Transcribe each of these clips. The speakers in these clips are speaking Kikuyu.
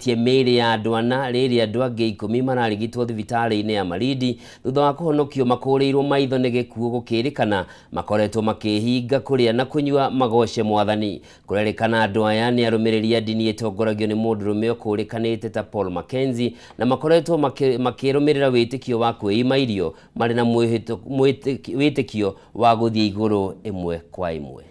Nĩmahonoketie mĩĩrĩ ya andũ ana rĩrĩ andũ angĩ 10 mararigitwo thibitarĩ-inĩ ya Malindi thutha wa kũhonokio makũrĩirwo maitho nĩ gĩkuũ gũkĩrĩkana makoretwo makĩhinga kũrĩa na kũnyua magoce mwathani. Kũrerĩkana andũ aya nĩ arũmĩrĩri a ndini ĩtongoragio nĩ mũndũrũme ũkũrĩkanĩte ta Paul Mackenzie na makoretwo makĩrũmĩrĩra wĩtĩkio wa kwĩima irio marĩ na wĩtĩkio wa gũthiĩ igũrũ ĩmwe kwa ĩmwe.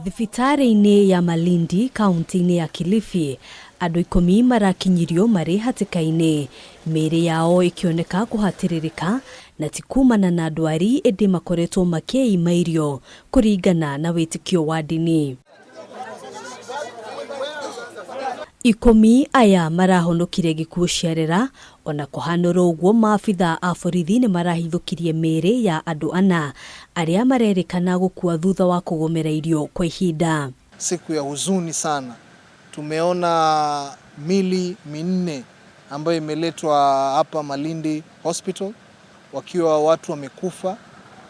Thibitarĩ-inĩ ya Malindi kaunti-inĩ ya Kilifi andũ 10 marakinyirio marĩ hatĩka-inĩ, mĩĩrĩ yao ĩkĩoneka kũhatĩrĩrĩka na ti kumana na ndwari ĩndĩ makoretwo makĩima irio kũringana na wĩtĩkio wa ndini. 10 aya marahonokire gĩkuũ ciarera ona kũhanũra ũguo maabitha a borithi nĩ marahithũkirie mĩĩrĩ ya andũ ana arĩa marerĩkana gũkua thutha wa kũgomera irio kwa ihinda. Siku ya huzuni sana, tumeona mili 4 ambayo imeletwa hapa Malindi Hospital wakiwa watu wamekufa,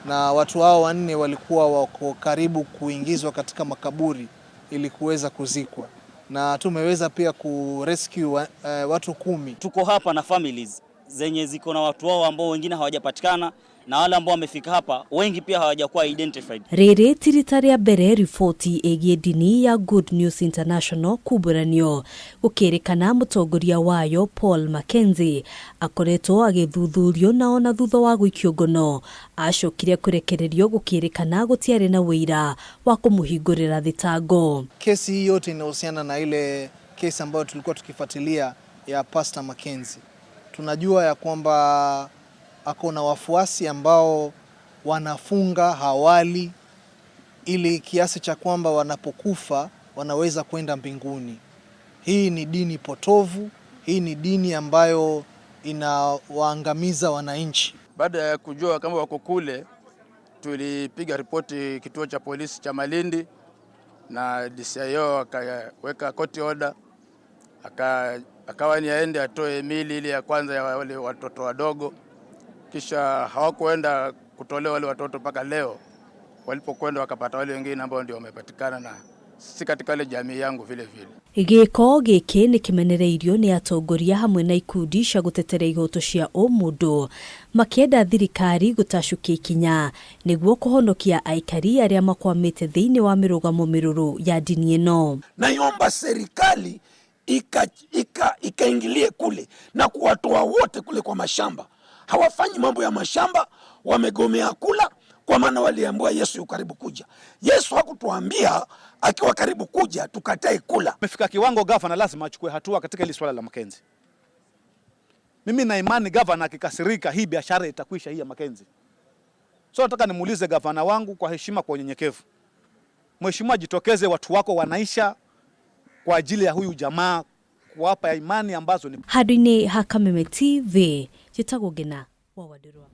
na watu hao 4 walikuwa wako karibu kuingizwa katika makaburi ili kuweza kuzikwa, na tumeweza pia kurescue watu 10. Tuko hapa na families zenye ziko na watu wao ambao wengine hawajapatikana na wale ambao wamefika hapa wengi pia hawajakuwa identified. Rĩrĩ ti rita rĩa mbere riboti ĩgiĩ ndini ya Good News International kumbũranio gũkĩrĩkana mũtongoria wayo Paul Mackenzie akoretwo agĩthuthurio na ona thutha wa gũikio ngono acokire kũrekererio gũkĩrĩkana gũtiarĩ na ũira wa kũmũhingũrĩra thitango. Kesi hii yote inahusiana na ile kesi ambayo tulikuwa tukifuatilia ya Pastor Mackenzie. Tunajua ya kwamba ako na wafuasi ambao wanafunga hawali ili kiasi cha kwamba wanapokufa wanaweza kwenda mbinguni. Hii ni dini potovu, hii ni dini ambayo inawaangamiza wananchi. Baada ya kujua kama wako kule, tulipiga ripoti kituo cha polisi cha Malindi na DCIO akaweka court order, akawa ni aende atoe mili ile ya kwanza ya wale watoto wadogo. Kisha hawakuenda kutolewa wale watoto mpaka leo, walipokwenda wakapata wale wengine ambao ndio wamepatikana na si katika ile jamii yangu vile vile. Gĩko gĩkĩ nĩ kĩmenereirio nĩ atongoria hamwe na ikundi cia gũtetera ihoto cia ũmũndũ makĩenda thirikari gũtacũkia ikinya nĩguo kũhonokia aikari arĩa makwamĩte thĩinĩ wa mĩrũgamo mĩrũrũ ya ndini ĩno. Naiomba serikali ikaingilie kule na kuwatoa wote kule kwa mashamba. Hawafanyi mambo ya mashamba, wamegomea kula kwa maana waliambiwa Yesu yu karibu kuja. Yesu hakutuambia akiwa karibu kuja tukatae kula. Imefika kiwango gavana lazima achukue hatua katika hili swala la Mackenzie. Mimi na imani gavana akikasirika hii biashara itakwisha hii ya Mackenzie. So nataka nimuulize gavana wangu kwa heshima, kwa unyenyekevu. Mheshimiwa, jitokeze, watu wako wanaisha kwa ajili ya huyu jamaa, kuwapa imani ambazo ni handũ-inĩ ha Kameme TV njĩtagwo Ngina wa Wandirwa.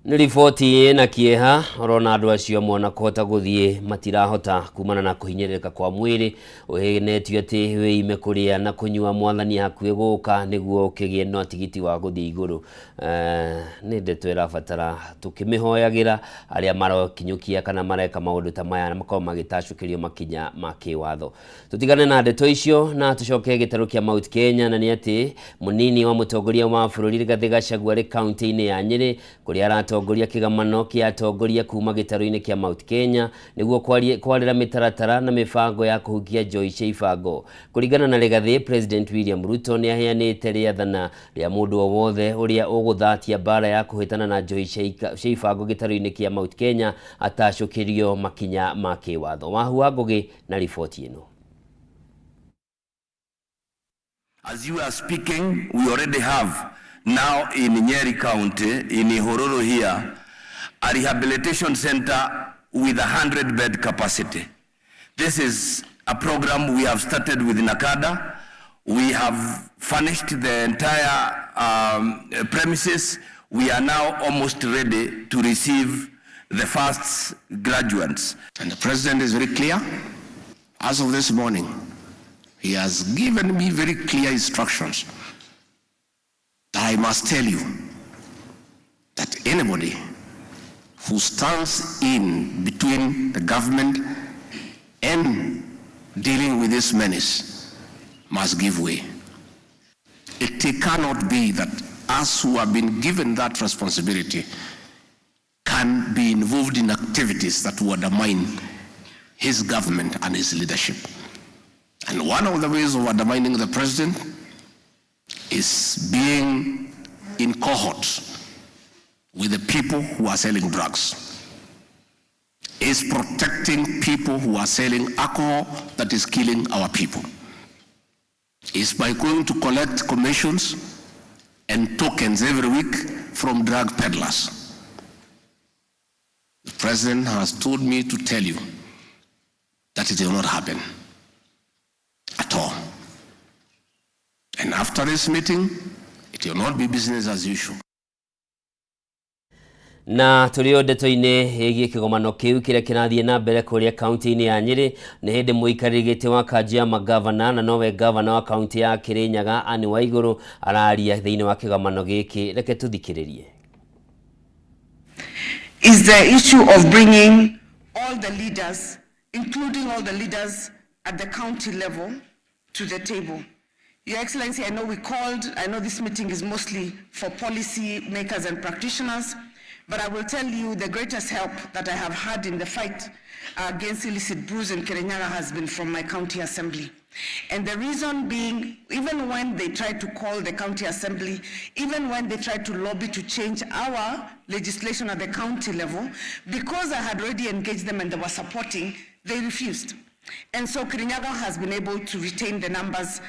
Nĩ riboti na kĩeha ũrona andũ acio mona kũhota gũthiĩ matirahota kumana na kũhinyĩrĩrĩka kwa mwĩrĩ ũhenetio atĩ wĩime kũrĩa na kũnyua mwathani hakuhĩ gũka nĩguo ũkĩgĩe na tigiti wa gũthiĩ igũrũ. Nĩ ndeto ĩrabatara tũkĩmĩhoyagĩra arĩa marokinyũkia kana mareka maũndũ ta maya makorwo magĩtacũkĩrio makinya ma kĩwatho. Tũtigane na ndeto icio na tũcoke gĩtarũ kĩa Mount Kenya, na nĩ atĩ mũnini wa mũtongoria wa bũrũri Rigathĩ Gachagua arĩ kaunti-inĩ ya Nyĩrĩ kũrĩa aratongoria kĩgamano kĩa atongoria kuma gĩtarũ-inĩ kĩa Mount Kenya nĩguo kwarĩra mĩtaratara na mĩbango ya kũhukia njoi cia ibango. Kũringana na Rigathĩ, President William Ruto nĩ aheanĩte rĩathana rĩa mũndũ o wothe ũrĩa ũgũthatia mbara ya kũhĩtana na njoi cia ibango gĩtarũ-inĩ kĩa Mount Kenya atacũkĩrio makinya ma kĩwatho. Wahu wa Ngũgĩ na riboti ĩno. As you are speaking, we already have now in Nyeri County, in Ihururu here, a rehabilitation center with 100-bed capacity. This is a program we have started with NACADA. We have furnished the entire premises. We are now almost ready to receive the first graduates. And the president is very clear. As of this morning, he has given me very clear instructions that I must tell you that anybody who stands in between the government and dealing with this menace must give way. It cannot be that us who have been given that responsibility can be involved in activities that would undermine his government and his leadership. And one of the ways of undermining the president is being in cohort with the people who are selling drugs, is protecting people who are selling alcohol that is killing our people, is by going to collect commissions and tokens every week from drug peddlers. The president has told me to tell you that it will not happen at all. And after this meeting, it will not be business as usual. Na tũrĩ o ndeto-inĩ ĩgiĩ kĩgomano kĩu kĩrĩa kĩrathiĩ na mbere kũrĩa kaunti-inĩ ya Nyĩrĩ, nĩ hĩndĩ mũikarĩri gĩtĩ wa kanjũ ya magavana na nowe gavana wa kaunti ya Kĩrĩnyaga Anne Waigũrũ araria thĩinĩ wa kĩgomano gĩkĩ. Reke tũthikĩrĩrie. Is the issue of bringing all the leaders, including all the leaders at the county level, to the table. Your Excellency, I know we called, I know this meeting is mostly for policy makers and practitioners, but I will tell you the greatest help that I have had in the fight against illicit brews in Kirinyaga has been from my county assembly. And the reason being, even when they tried to call the county assembly, even when they tried to lobby to change our legislation at the county level, because I had already engaged them and they were supporting, they refused. And so Kirinyaga has been able to retain the numbers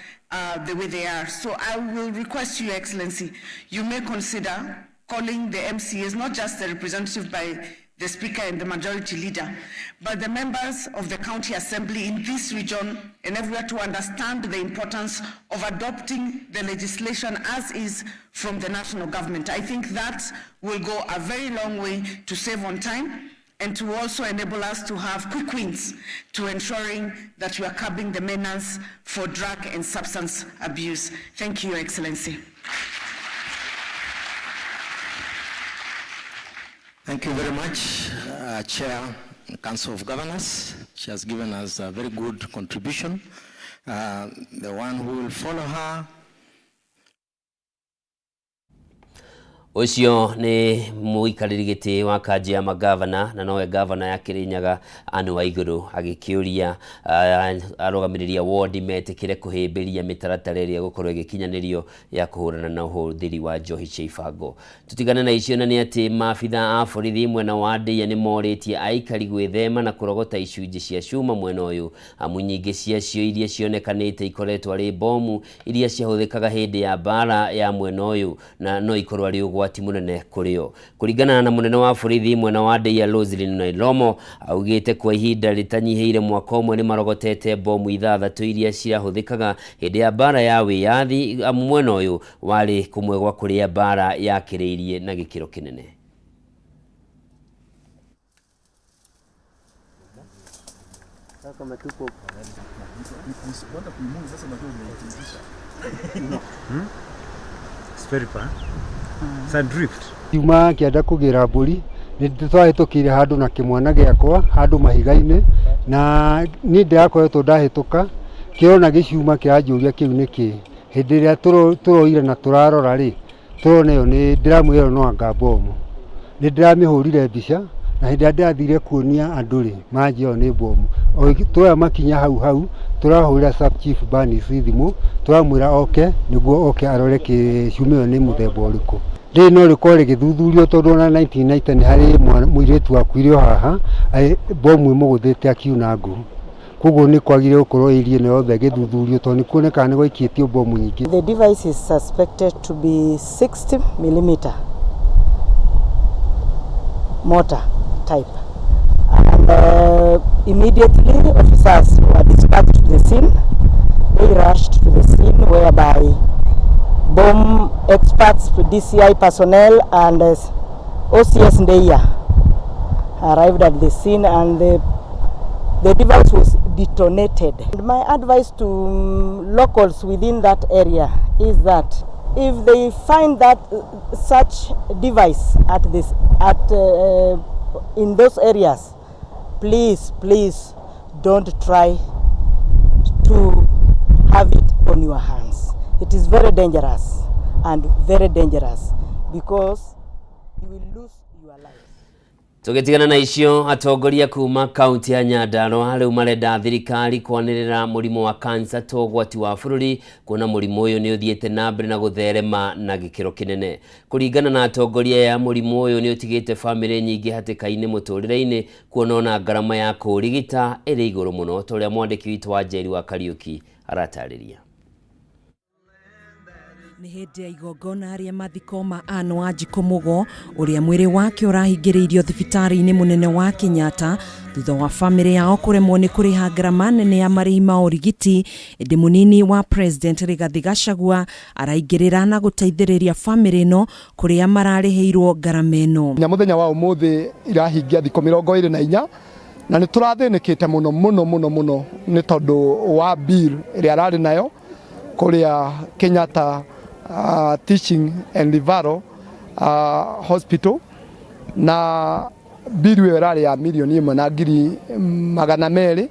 the way they are. So I will request you, Your Excellency, you may consider calling the MCAs, not just the representative by the Speaker and the Majority Leader, but the members of the County Assembly in this region and everywhere to understand the importance of adopting the legislation as is from the national government. I think that will go a very long way to save on time and to also enable us to have quick wins to ensuring that we are curbing the menace for drug and substance abuse. Thank you, Your Excellency. Thank you very much, Chair, Council of Governors. She has given us a very good contribution. The one who will follow her. Ũcio nĩ mũikarĩri gĩtĩ wa kanjũ ya magavana na nowe gavana ya Kĩrĩnyaga Anne Waigũrũ agĩkĩũria arũgamĩrĩri a wodi metĩkĩre kũhĩmbĩria mĩtaratara ĩrĩa ĩgũkorwo ĩgĩkinyanĩrio ya kũhũrana na ũhũthĩri wa njohi cia ibango. Tũtigane na icio na nĩ atĩ maabitha a borithi mwena wa Ndeiya nĩ morĩtie aikari gwĩthema na kũrogota icunjĩ cia cuma mwena ũyũ, amu nyingĩ ciacio iria cionekanĩte ikoretwo arĩ bomu iria ciahũthĩkaga hĩndĩ ya mbara ya mwena ũyũ na no ikorwo arĩ ũgwati mũnene kũrĩ o. Kũringana na mũnene wa borithi mwena wa Ndeiya Roselyn Nailomo, augĩte kwa ihinda rĩtanyihĩire mwaka ũmwe nĩ marogotete bomu 6 iria ciahũthĩkaga hĩndĩ ya mbara ya wĩyathi, amu mwena ũyũ warĩ kũmwe gwa kũrĩa mbara yakĩrĩirie na gĩkĩro kĩnene. Kiuma kĩenda kũgĩra mbũri nĩ twahĩtũkĩire handũ na kĩmwana gĩakwa handũ mahiga-inĩ, na niĩ ndĩrakoretwo ndahĩtũka kĩrona gĩcuma kĩranjũria kĩu nĩ kĩ. Hĩndĩ ĩrĩa tũroire na tũrarora rĩ, tũrona ĩyo nĩ ndĩramwĩra no anga bomu. Nĩ ndĩramĩhũrire mbica na hĩndĩ ĩrĩa ndĩrathire kuonia andũ rĩ, manjia ĩyo nĩ bomu. Tuoya makinya hau hau tũrahũrĩra sub chief Bernice thimũ tũramwĩra oke nĩguo oke arore gĩcuma ĩyo nĩ mũthemba ũrĩkũ. Rĩrĩ no rĩkorwo rĩgĩthuthurio tondũ ona 1990 nĩ harĩ mũirĩtu wakuire o haha bomu ĩmũgũthĩte akiuna ngũ. Koguo nĩ kwagĩrĩire gũkorwo area ĩno yothe ĩgĩthuthurio tondũ nĩ kuonekaga nĩ gwaikĩtio bomu nyingĩ. The device is suspected to be 60 millimeter mortar type, and immediately officers were dispatched to the scene. They rushed to the scene whereby bomb experts, DCI personnel and OCS Ndeya arrived at the scene, and the device was detonated. And my advice to locals within that area is that if they find that such device at this, at in those areas, please, please Don't try to have it on your hands. It is very dangerous and very dangerous because you will lose your life. Tũgĩtigana na icio, atongoria kuma kaunti ya Nyandarua rĩu marenda thirikari kwanĩrĩra mũrimũ wa kansa ta ũgwati wa bũrũri, kuona mũrimũ ũyũ nĩ ũthiĩte na mbere na gũtherema na gĩkĩro kĩnene. Kũringana na atongoria aya, mũrimũ ũyũ nĩ ũtigĩte bamĩrĩ nyingĩ hatĩka-inĩ mũtũrĩre-inĩ, kuona ona ngarama ya kũũrigita ĩrĩ igũrũ mũno, ta ũrĩa mwandĩki witũ wa Njeri wa Kariũki aratarĩria. Nĩ hĩndĩ ya igongona rĩa mathiko ma Ann Wanjikũ Mũgo, ũrĩa mwĩrĩ wake ũrahingĩrĩirio thibitarĩ-inĩ mũnene wa Kenyatta thutha wa bamĩrĩ yao kũremwo nĩ kũrĩha ngarama nene ya marĩhi ma ũrigiti. Ĩndĩ mũnini wa President Rigathi Gachagua araingĩrĩra na gũteithĩrĩria bamĩrĩ ĩno kũrĩa mararĩhĩirwo ngarama ĩno. Nginya mũthenya wa ũmũthĩ irahingia thikũ 24 na nĩ tũrathĩnĩkĩte mũno mũno mũno mũno nĩ tondũ wa bill ĩrĩa ararĩ nayo kũrĩa Kenyatta Teaching and Referral Hospital, na bill ĩyo ĩrarĩ ya 1,200,000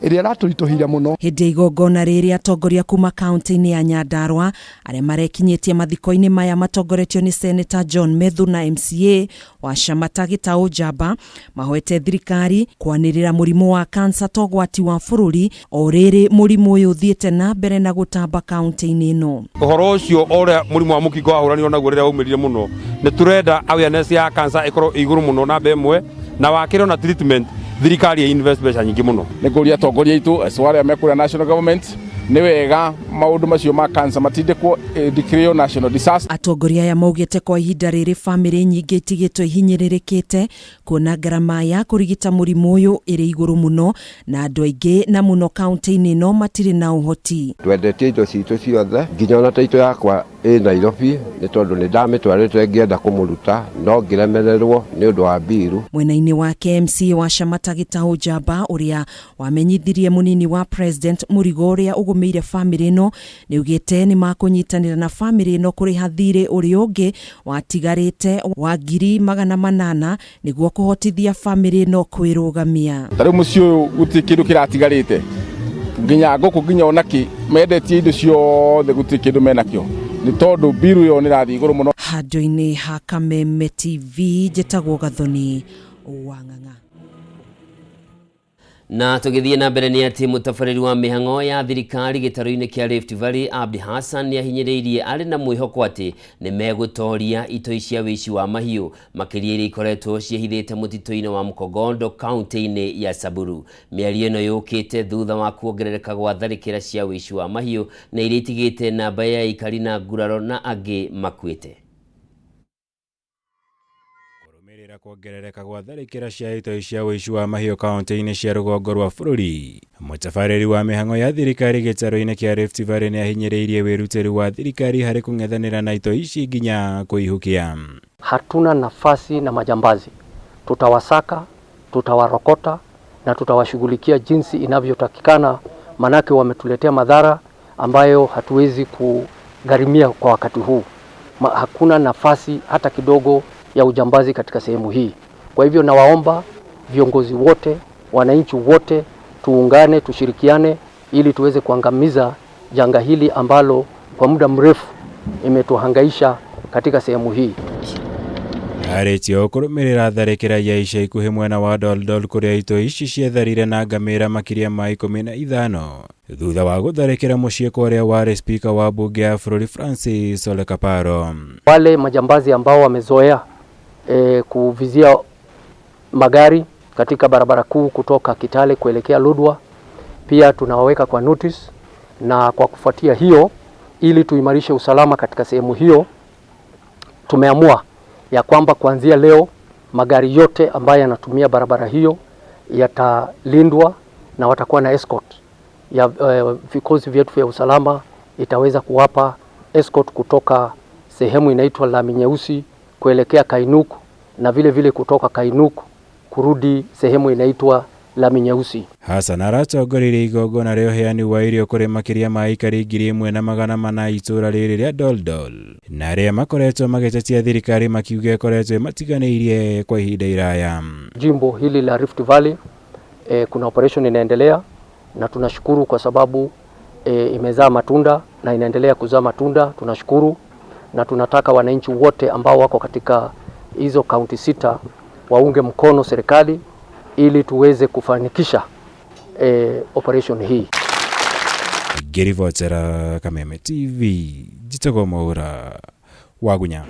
ĩrĩa ĩratũritũhĩire mũno. Hĩndĩ ya igongona rĩrĩ, atongoria kuma kaunti-inĩ ya Nyandarua arĩa marekinyĩtie mathiko-inĩ maya matongoretio nĩ Senator John Methu na MCA wa Shamata Gĩtaũ Njamba mahoete thirikari kwanĩrĩra mũrimũ wa kansa ta ũgwati wa bũrũri, o rĩrĩ mũrimũ ũyũ ũthiĩte na mbere na gũtamba kaunti-inĩ ĩno. Ũhoro ũcio ũrĩa mũrimũ wa mũkingo wahũranirwo naguo rĩrĩa waumĩrire mũno, nĩ tũrenda awareness ya cancer ĩkorwo ĩ igũrũ mũno namba ĩmwe, na wakĩrĩ ona treatment thirikari ĩ invest mbeca nyingĩ mũno. Nĩ kũria atongoria aitũ acio arĩa me kũrĩa national government, nĩ wega maũndũ macio ma cancer matindĩkwo, declare national disaster. Atongoria aya maugĩte kwa ihinda rĩrĩ bamĩrĩ nyingĩ itigĩtwo ihinyĩrĩrĩkĩte kuona ngarama ya kũrigita mũrimũ ũyũ ĩrĩ igũrũ mũno, na andũ aingĩ na mũno kaunti-inĩ ĩno matirĩ na ũhoti. Twendetie indo citũ ciothe, nginya ona taitũ yakwa ĩ Nairobi, nĩ tondũ nĩ ndamĩtwarĩte ngĩenda kũmũruta no ngĩremererwo nĩ ũndũ wa mbiru. Mwena-inĩ wake, MCA wa Shamata Gĩtaũ Njamba ũrĩa wamenyithirie mũnini wa President mũrigo ũrĩa ũgũmĩire bamĩrĩ ĩno nĩaugĩte nĩ makũnyitanĩra na bamĩrĩ ĩno kũrĩha thirĩ ũrĩa ũngĩ watigarĩte wa 800,000 nĩguo kũhotithia bamĩrĩ ĩno kwĩrũgamia. Ta rĩu mũciĩ ũyũ gũtirĩ kĩndũ kĩratigarĩte, nginya ngũkũ nginya ona kĩ, mendetie indo ciothe, gũtirĩ kĩndũ menakĩo nĩ tondũ mbiru ĩyo nĩ ĩrathiĩ igũrũ mũno. Handũ-inĩ ha Kameme TV, njĩtagwo Gathoni wa Ng'ang'a. Na tũgĩthiĩ na mbere nĩ atĩ mũtabarĩri wa mĩhang'o ya thirikari gĩtarũ-inĩ kĩa Rift Valley Abdi Hassan nĩ ahinyĩrĩirie arĩ na mwĩhoko atĩ nĩ megũtoria itoi cia wĩici wa mahiũ makĩria iria ikoretwo ciĩhithĩte mũtitũ-inĩ wa Mkogondo kaunti-inĩ ya Samburu. Mĩario ĩno yũkĩte thutha wa kuongerereka gwa tharĩkĩra cia wĩici wa mahiũ na iria itigĩte namba ya aikari na nguraro na angĩ makuĩte. Kũrũmĩrĩra kuongerereka gwa tharĩkĩra cia itoi cia ũici wa mahiũ kaunti-inĩ cia rũgongo rwa bũrũri, mũtabarĩri wa mĩhang'o ya thirikari gĩtarũ-inĩ kĩa Rift Valley nĩ ahinyĩrĩirie wĩrutĩri wa thirikari harĩ kũng'ethanĩra na itoi ici nginya kũihukia. Hatuna nafasi na majambazi, tutawasaka, tutawarokota na tutawashughulikia jinsi inavyotakikana, manake wametuletea madhara ambayo hatuwezi kugharimia kwa wakati huu. Hakuna nafasi hata kidogo ya ujambazi katika sehemu hii. Kwa hivyo nawaomba viongozi wote, wananchi wote, tuungane, tushirikiane ili tuweze kuangamiza janga hili ambalo kwa muda mrefu imetuhangaisha katika sehemu hii. Arĩtie o kũrũmĩrĩra tharĩkĩra ya ica ikuhĩ mwena wa Doldol kũrĩa itoi ici cietharire na ngamĩra makĩria ma 15 thutha wa gũtharĩkĩra mũciĩ kwa ũrĩa warĩ spika wa bunge ya bũrũri Francis Ole Kaparo. Wale majambazi ambao wamezoea kuvizia magari katika barabara kuu kutoka Kitale kuelekea Lodwar, pia tunawaweka kwa notice, na kwa kufuatia hiyo, ili tuimarishe usalama katika sehemu hiyo, tumeamua ya kwamba kuanzia leo magari yote ambayo yanatumia barabara hiyo yatalindwa na watakuwa na escort ya vikosi vyetu vya usalama itaweza kuwapa escort kutoka sehemu inaitwa Lami Nyeusi kuelekea Kainuk na vile vile kutoka Kainuk kurudi sehemu inaitwa Lami Nyeusi. Hassan aratongoririe igongona rĩa ũheani wa irio kũrĩ makĩria ma aikari 1,400 itũũra rĩrĩ rĩa Doldol na arĩa makoretwo magĩtetia thirikari makiuga ĩkoretwo ĩmatiganĩirie kwa ihinda iraya. Jimbo hili la Rift Valley Kuna operation inaendelea na tunashukuru kwa sababu imezaa matunda na inaendelea kuzaa matunda. Tunashukuru na tunataka wananchi wote ambao wako katika hizo kaunti 6 waunge mkono serikali ili tuweze kufanikisha operation hii. Ngĩribotera Kameme TV, njĩtagwo Mwaura Wagunya.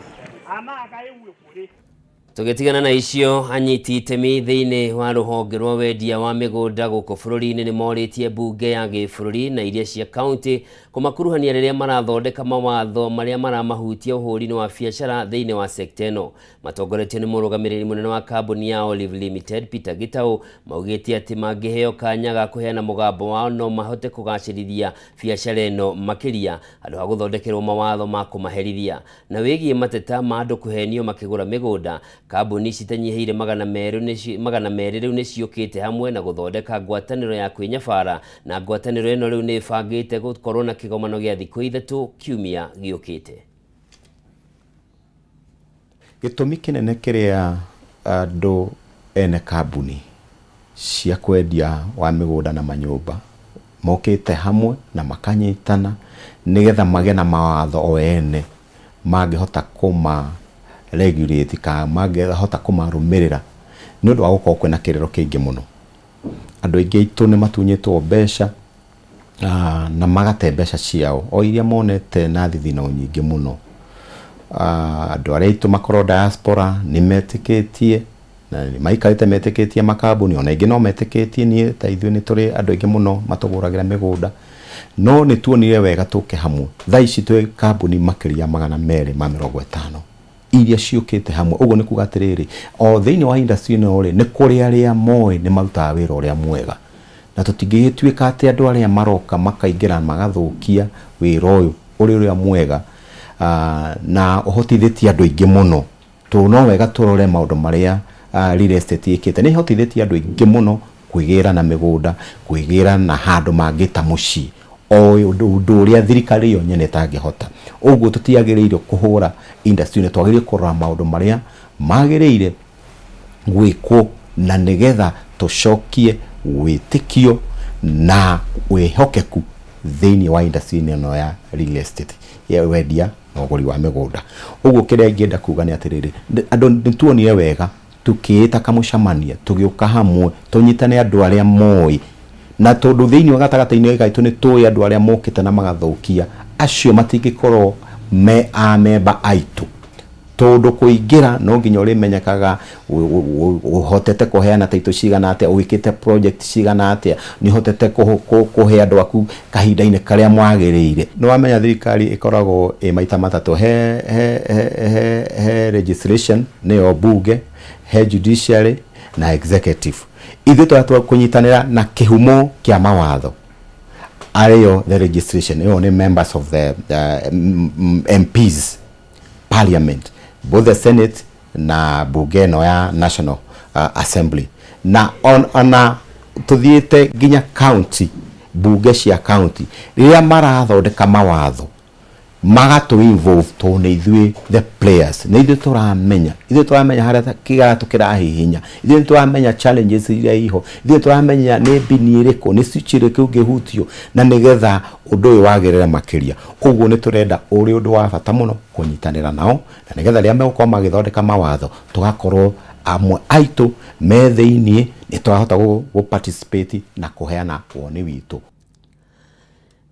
Tũgĩtigana na icio, anyiti itemi thĩinĩ wa rũhonge rwa wendia wa mĩgũnda gũkũ bũrũri-inĩ nĩ morĩtie mbunge ya gĩbũrũri na iria cia kaunti kũmakuruhania rĩrĩa marathondeka mawatho marĩa maramahutia ũhũri-inĩ wa biacara thĩinĩ wa sekta ĩno. Matongoretio nĩ mũrũgamĩrĩri mũnene wa kambuni ya Olive Limited Peter Gitau, maugĩte atĩ mangĩheo kanya ga kũheana mũgambo wao no mahote kũgacĩrithia biacara ĩno makĩria handũ ha gũthondekerwo mawatho ma kũmaherithia. Na wĩgiĩ mateta ma andũ kũhenio makĩgũra mĩgũnda, kambuni citanyihĩire 200 rĩu nĩciũkĩte hamwe na gũthondeka ngwatanĩro ya kwĩnyabara, na ngwatanĩro ĩno rĩu nĩ ĩbangĩte gũkorwo na kĩgomano gĩa thikũ 3 kiumia gĩũkĩte. Gĩtũmi kĩnene kĩrĩa andũ ene kambuni cia kwendia wa mĩgũnda na manyũmba mokĩte hamwe na makanyitana nĩgetha magĩe na mawatho o ene mangĩhota kũma regulate kana mangĩhota kũmarũmĩrĩra nĩ ũndũ wa gũkorwo kwĩna kĩrĩro kĩingĩ mũno. Andũ aingĩ aitũ nĩ matunyĩtwo mbeca na magate mbeca ciao o iria monete na thithino nyingĩ mũno. Andũ arĩa aitũ makorwo diaspora nĩ metĩkĩtie na nĩ maikarĩte metĩkĩtie makambuni, ona aingĩ no metĩkĩtie. Niĩ ta ithuĩ nĩ tũrĩ andũ aingĩ mũno matũgũragĩra mĩgũnda, no nĩ tuonire wega tũke hamwe. Thaa ici twĩ kambuni makĩria 250 iria ciũkĩte hamwe. Ũguo nĩ kuga atĩrĩrĩ, o thĩinĩ wa industry ĩno rĩ, nĩ kũrĩ arĩa moĩ nĩ marutaga wĩra ũrĩa mwega, na tũtingĩgĩtuĩka atĩ andũ arĩa maroka makaingĩra magathũkia wĩra ũyũ ũrĩ ũrĩa mwega na ũhotithĩtie andũ aingĩ mũno. No wega tũrore maũndũ marĩa real estate ĩkĩte. Nĩ ĩhotithĩtie andũ aingĩ mũno kwĩgĩra na mĩgũnda, kwĩgĩra na handũ mangĩta mũciĩ, o ũndũ ũrĩa thirikari yo nyene ĩtangĩhota. Ũguo tũtiagĩrĩire kũhũra industry, nĩ twagĩrĩire kũrora maũndũ marĩa magĩrĩire gwĩkwo na nĩgetha tũcokie wĩtĩkio na wĩhokeku thĩinĩ wa industry ĩno ya real estate, ya wendia na ũgũri wa mĩgũnda. Ũguo kĩrĩa ingĩenda kuga nĩ atĩrĩrĩ, andũ nĩ tuonire wega tukĩĩta kamũcemanio, tũgĩũka hamwe tũnyitane andũ arĩa moĩ, na tondũ thĩinĩ wa gatagatĩ-inĩ gaitũ nĩ tũĩ andũ arĩa mokĩte na magathũkia, acio matingĩkorwo me amemba aitũ, tondũ kũingĩra no nginya ũrĩmenyekaga ũhotete kũheana taitũ cigana atĩa, ũgĩkĩte project cigana atĩa, nĩ ũhotete kũhe andũ aku kahinda-inĩ karĩa mwagĩrĩire. Nĩ wamenya thirikari ĩkoragwo ĩ maita matatũ, he legislation nĩyo bunge, he judiciary na executive. Ithuĩ tũratua kũnyitanĩra na kĩhumo kĩa mawatho arĩyo the legislation, ĩyo nĩ members of the MPs parliament, both the senate na bunge ĩno ya national assembly, na ona tũthiĩte nginya county, bunge cia county rĩrĩa marathondeka mawatho magatũ involve, tondũ nĩ ithuĩ the players, nĩ ithuĩ tũramenya, ithuĩ tũramenya harĩa kĩgatũ kĩrahihinya, ithuĩ tũramenya challenges iria iho, ithuĩ tũramenya nĩ mbini ĩrĩkũ, nĩ switch ĩrĩkũ ĩngĩhutio na nĩgetha ũndũ ũyũ wagĩrĩre makĩria. Ũguo nĩ tũrenda ũrĩ ũndũ wa bata mũno kũnyitanĩra nao, na nĩgetha rĩrĩa megũkorwo magĩthondeka mawatho tũgakorwo amwe aitũ me thĩiniĩ, nĩ tũrahota gũ participate na kũheana woni witũ.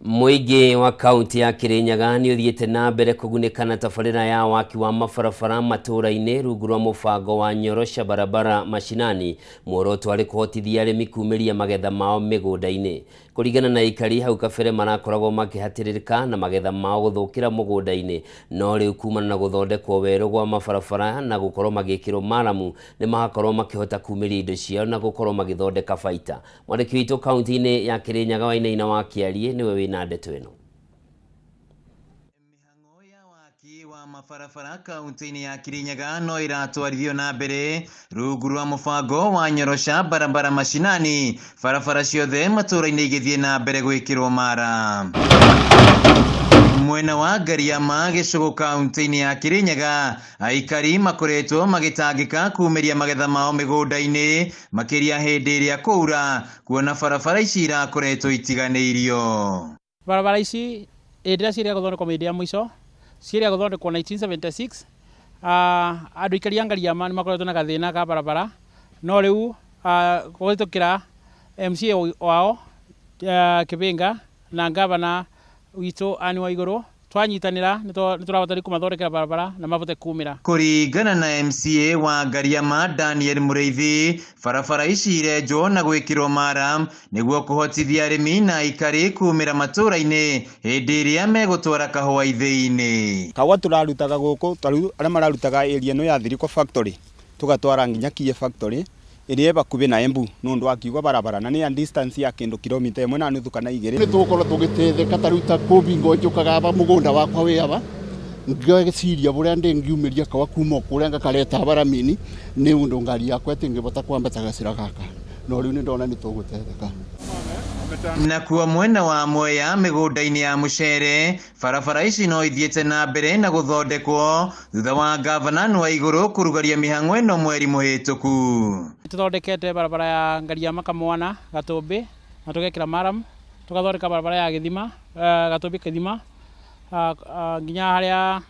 Mũingĩ wa kaunti ya Kirinyaga nĩ ũthiĩte na mbere kũgunĩka na tabarĩra ya waki wa mabarabara matũũra-inĩ rungu rwa mũbango wa Nyorosha Barabara Mashinani, muoroto arĩ kũhotithia arĩmi kumĩria magetha mao mĩgũnda-inĩ. Kũringana na aikari, hau kabere marakoragwo makĩhatĩrĩrĩka na magetha mao gũthũkĩra mũgũnda-inĩ, no rĩu kumana na gũthondekwo werũ gwa mabarabara na gũkorwo magĩkĩrwo maramu, nĩ magakorwo makĩhota kumĩria indo ciao na gũkorwo magĩthondeka baita. Mwandĩki witũ kaunti-inĩ ya Kirinyaga Wainaina wa Kĩariĩ nĩwe wĩna ndeto ĩno. Mabarabara kaunti-inĩ ya Kirinyaga no iratwarithio na mbere rungu rwa mũbango wa Nyorosha Barabara Mashinani, barabara ciothe matũũra-inĩ igĩthiĩ na mbere gwĩkĩrwo mara. Mwena wa Ngariama gĩcũgũ kaunti-inĩ ya Kirinyaga aikari makoretwo magĩtangĩka kumĩria magetha mao mĩgũnda-inĩ makĩria hĩndĩ ĩrĩa kũura kuona barabara ici irakoretwo itiganĩirio. Barabara ici hĩndĩ ĩrĩa ciĩrĩga gũthondekwo hĩndĩ ya mũico ciĩrĩga gũthondekwo 1976. Andũ aikari a Ngariama nĩ makoretwo na gathĩna ka barabara no rĩu kũhĩtũkĩra MCA wao Kĩbĩnga na ngavana witũ Anne Waigũrũ twanyitanĩra nĩ tũrahota kũmathondekera barabara na mabote kumĩra. Kũringana na MCA wa Ngariama Daniel Mũrĩithi, barabara ici irenjwo na gwĩkĩrwo mara nĩguo kũhotithia arĩmi na aikari kumĩra matũũra-inĩ hĩndĩ ĩrĩa megũtwara kahũa ithĩi-inĩ. Kahũa tũrarutaga gũkũ ta rĩu arĩa mararutaga area ĩno ya Thiriko factory tũgatwara nginya Kie factory ĩrĩa ĩ hakuhĩ na Embu nĩ ũndũ wa kiugo barabara na nĩ ya distance ya kĩndũ kilomita 1.5 kana 2. Nĩ tũgũkorwo tũgĩteithĩka ta rĩu ta kũbingo njũkaga aba mũgũnda wakwa wĩ aba ngeciria bũrĩa ndĩngiumĩria kawa kuma kũrĩa ngakareta baramini nĩ ũndũ ngari yakwa ĩtingĩbota kwambata gacĩra gaka no rĩu nĩ ndona nĩ tũgũteithĩka. Nakuo mwena wa Mwea mĩgũnda-inĩ ya mũcere barabara ici no ithiĩte na mbere na gũthondekwo thutha wa ngavana Anne Waigũrũ kũrũgaria mĩhang'o ĩno mweri mũhĩtũku. Tũthondekete barabara ya Ngariama Kamwana Gatũmbĩ na tũgekĩra maram, tũgathondeka barabara ya Gĩthima Gatũmbĩ Gĩthima nginya harĩa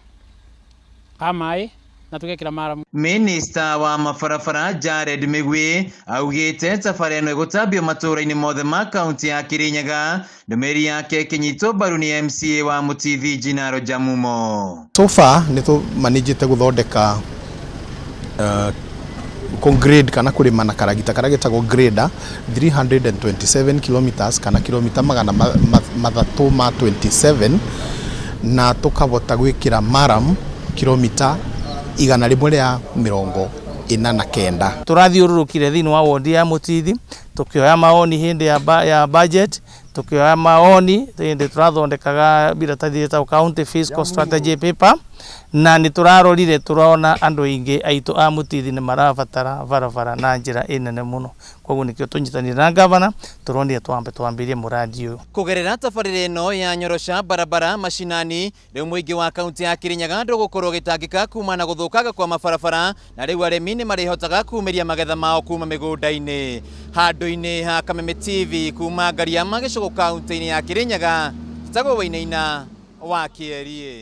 ha maĩ na tũgekĩra maram. Minista wa mabarabara Jared Migwi augĩte tabarĩra ĩno ĩgũtambio matũũra-inĩ mothe ma kaunti ya Kirinyaga, ndũmĩrĩri yake ĩkĩnyitwo mbaru nĩ MCA wa Mũtithi Jinaro Jamumo. So far nĩ tũmanĩjĩte gũthondeka grade kana kũrĩma na karagita karĩa getagwo grader 327 kilometers kana kilomita 327 na tũkavota gwĩkĩra maram kilomita 149. Tũrathiũrũrũkire thĩinĩ wa wondi ya Mũtithi tũkĩoya maoni hĩndĩ ya budget, tũkĩoya maoni hĩndĩ tũrathondekaga biratathi ĩtagwo county fiscal strategy paper, na nĩ tũrarorire tũrona andũ aingĩ aitũ a Mũtithi nĩ marabatara barabara na njĩra ĩnene mũno, koguo nĩkĩo tũnyitanĩire na ngavana tũronire twambe twambĩrie mũradi ũyũ. Kũgerera tabarĩra ĩno ya nyorosha barabara mashinani rĩu mũingĩ wa kaunti ya Kirinyaga ndũgũkorwo ũgĩtangĩka kuma na gũthũkanga kwa mabarabara na rĩu arĩmi nĩ marĩhotaga kumĩria magetha mao kuma mĩgũnda-inĩ. Handũ-inĩ ha Kameme TV kuma Ngariama gĩcũgũ kaunti-inĩ ya Kirinyaga, njĩtagwo Wainaina wa Kĩerie.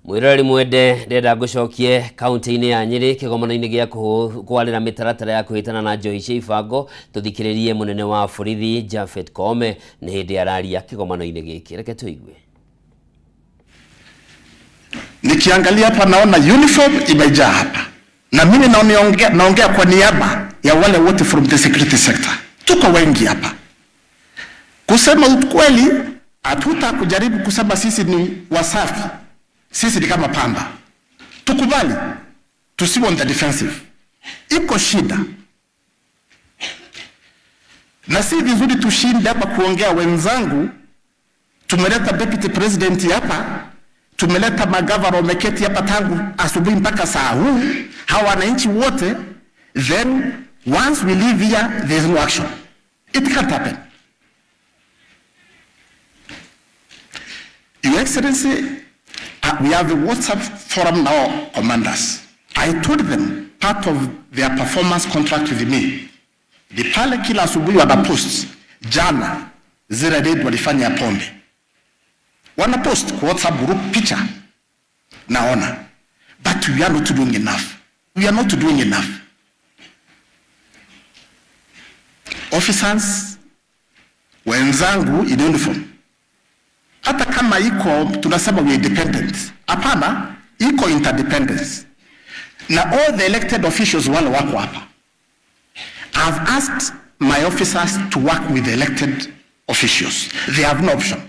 Mwiroreri mwende ndĩrenda ngũcokie kaunti-inĩ ya Nyĩrĩ kĩgomano-inĩ gĩa kwarĩra mĩtaratara ya kũhĩtana na njohi cia ibango tũthikĩrĩrie mũnene wa borithi Japhet Koome nĩ hĩndĩ araria kĩgomano-inĩ gĩkĩ, reke tũigue. Nikiangalia hapa naona uniform imejaa hapa, na mimi naongea kwa niaba ya wale wote from the security sector. Tuko wengi hapa. Kusema ukweli, hatuta kujaribu kusema sisi ni wasafi. Sisi ni kama pamba. Tukubali, tusiwe on the defensive. Iko shida. Na si vizuri tushinde hapa kuongea wenzangu. Tumeleta deputy president hapa, tumeleta magavana wameketi hapa tangu asubuhi mpaka saa huu, hawa wananchi wote, then once we leave here there is no action. It can't happen. Your Excellency, we have a WhatsApp forum now, commanders. I told them part of their performance contract with me. Ni pale kila asubuhi wana post, jana zile raid walifanya ya pombe. Wana post kwa WhatsApp group picha. Naona. But we are not doing enough. We are not doing enough. Officers, wenzangu in uniform. Hata kama iko tunasema we are independent. Hapana, iko interdependence. Na all the elected officials wale wako hapa. I've asked my officers to work with the elected officials. They have no option.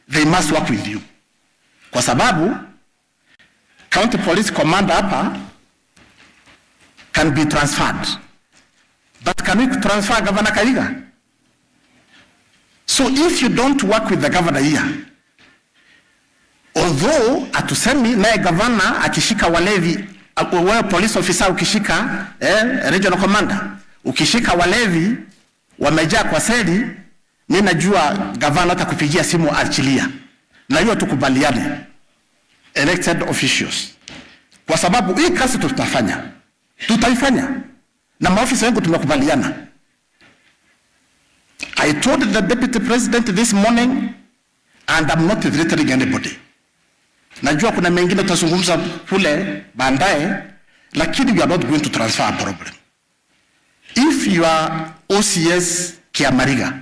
They must work with you. Kwa sababu county police commander hapa can be transferred. But can we transfer Governor Kahiga? So if you don't work with the governor here, although atusemi naye governor akishika walevi, wewe police officer ukishika, regional commander, ukishika walevi wamejaa kwa seli, mimi najua governor atakupigia simu achilia. Na hiyo tukubaliane, elected officials, kwa sababu hii kazi tutafanya, tutaifanya na maofisa wengu tumekubaliana. I told the deputy president this morning and I'm not threatening anybody. Najua kuna mengine tutazungumza kule baadaye, lakini we are not going to transfer a problem. If you are OCS Kiamariga,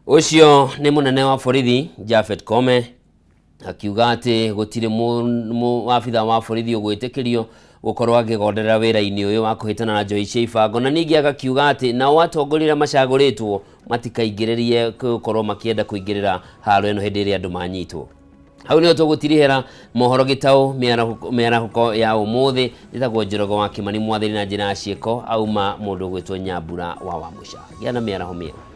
Ũcio nĩ mũnene wa borithi Japhet Koome akiuga atĩ gũtirĩ wabitha wa borithi ũgwĩtĩkĩrio gũkorwo akĩgonderera wĩra-inĩ ũyũ wa kũhĩtana na njohi cia ibango, na ningĩ agakiuga atĩ nao atongoria arĩa macagũrĩtwo matikaingĩrĩrie gũkorwo makĩenda kũingĩrĩra haro ĩno hĩndĩ ĩrĩa andũ manyitwo. Hau nĩho tũgũtirihĩra mohoro gĩtaũ mĩarahũko ya ũmũthĩ. Njĩtagwo Njoroge wa Kĩmani Mwathĩri na njĩra ya ciĩko auma mũndũ ũgwĩtwo Nyambura wa Wamũca. Gĩa na mĩaraho mĩega.